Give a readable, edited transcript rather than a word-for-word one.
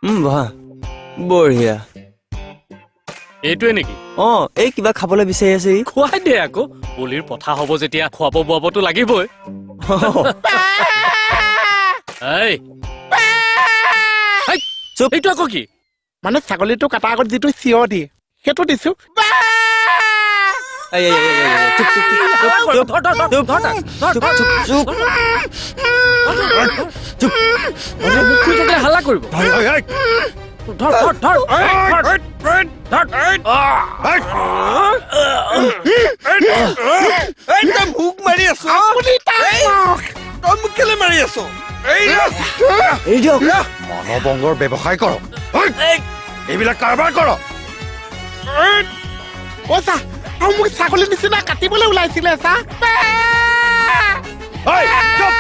বহা। বঢ়িয়া। এইটোৱে নেকি? অ, এই কিবা খাবলৈ বিচাৰি আছে ই। খুৱাই দে আকৌ, বলিৰ পঠা হ'ব যেতিয়া খুৱাব বোৱাবতো লাগিবই। এই। হেই, চুপ। এইটো আকৌ কি? মানে ছাগলীটো কটাৰ আগত যিটো চিঞৰ দিয়ে সেইটো দিছো। এই, এই, এই, এই, এই, চুপ, চুপ, চুপ, চুপ, ধৰ, ধৰ, ধৰ, চুপ, ধৰ তাক, ধৰ, চুপ, ধৰ। চুপ, চুপ, চুপ। মানে মুখ খুলি থাকিলে হাল্লা কৰিব। ধৰ, ধৰ, ধৰ, ধৰ, ধৰ। এই তই মোক মাৰি আছ? আপুনি তাক মাৰক। তই মোক কেলে মাৰি আছ? এৰি দিয়ক। মানৱংগৰ ব্যৱসায় কৰ, এইবিলাক কাৰবাৰ কৰ। অ চা, আৰু মোক ছাগলী নিচিনা কাটিবলৈ ওলাইছিলে চা। এই, চুপ।